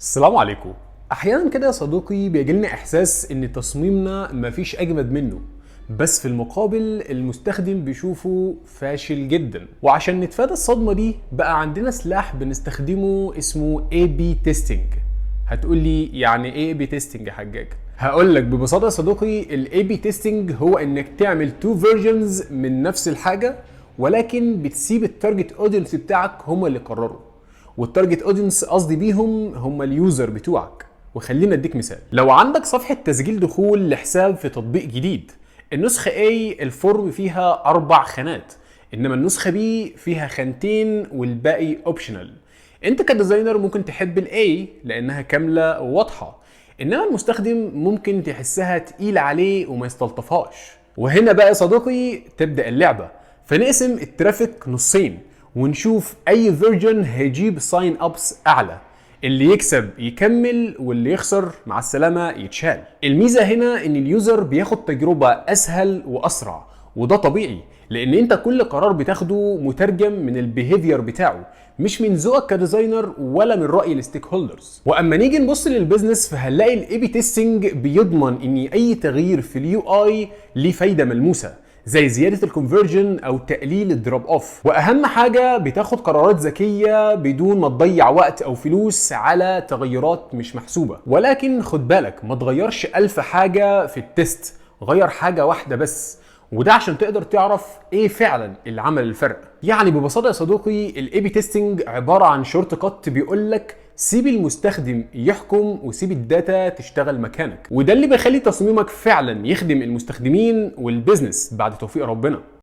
السلام عليكم. احيانا كده يا صديقي بيجيلنا احساس ان تصميمنا مفيش اجمد منه، بس في المقابل المستخدم بيشوفه فاشل جدا. وعشان نتفادى الصدمة دي بقى عندنا سلاح بنستخدمه اسمه A/B testing. هتقول لي يعني ايه A/B testing يا حجاج؟ هقول لك ببساطة يا صديقي، ال A/B testing هو انك تعمل two versions من نفس الحاجة، ولكن بتسيب ال target audience بتاعك هم اللي يقرروا. وال target audience قصدي بيهم هم ال user بتوعك. وخلينا اديك مثال، لو عندك صفحة تسجيل دخول لحساب في تطبيق جديد، النسخة A ال form فيها اربع خانات، انما النسخة B فيها خانتين والباقي optional. انت ك designer ممكن تحب ال A لانها كاملة وواضحه، انما المستخدم ممكن تحسها تقيلة عليه وما يستلطفهاش. وهنا بقى يا صديقي تبدا اللعبه، فنقسم ال traffic نصين ونشوف اي version هيجيب sign ups اعلى. اللي يكسب يكمل، واللي يخسر مع السلامة يتشال. الميزة هنا ان ال user بياخد تجربه اسهل واسرع، وده طبيعي لان انت كل قرار بتاخده مترجم من ال behavior بتاعه، مش من ذوقك ك designer ولا من راي ال stakeholders. واما نيجي نبص لل business فهنلاقي ال A/B testing بيضمن ان اي تغيير في ال UI ليه فايده ملموسه، زي زيادة ال conversion او تقليل ال drop off. واهم حاجة بتاخد قرارات ذكية بدون ما تضيع وقت او فلوس على تغيرات مش محسوبه. ولكن خد بالك، ما تغيرش الف حاجة في ال test، غير حاجة واحدة بس، وده عشان تقدر تعرف ايه فعلا اللي عمل الفرق. يعني ببساطة يا صديقي، ال A/B testing عبارة عن shortcut بيقول لك سيب المستخدم يحكم وسيب ال data تشتغل مكانك، وده اللي بيخلي تصميمك فعلا يخدم المستخدمين وال business بعد توفيق ربنا.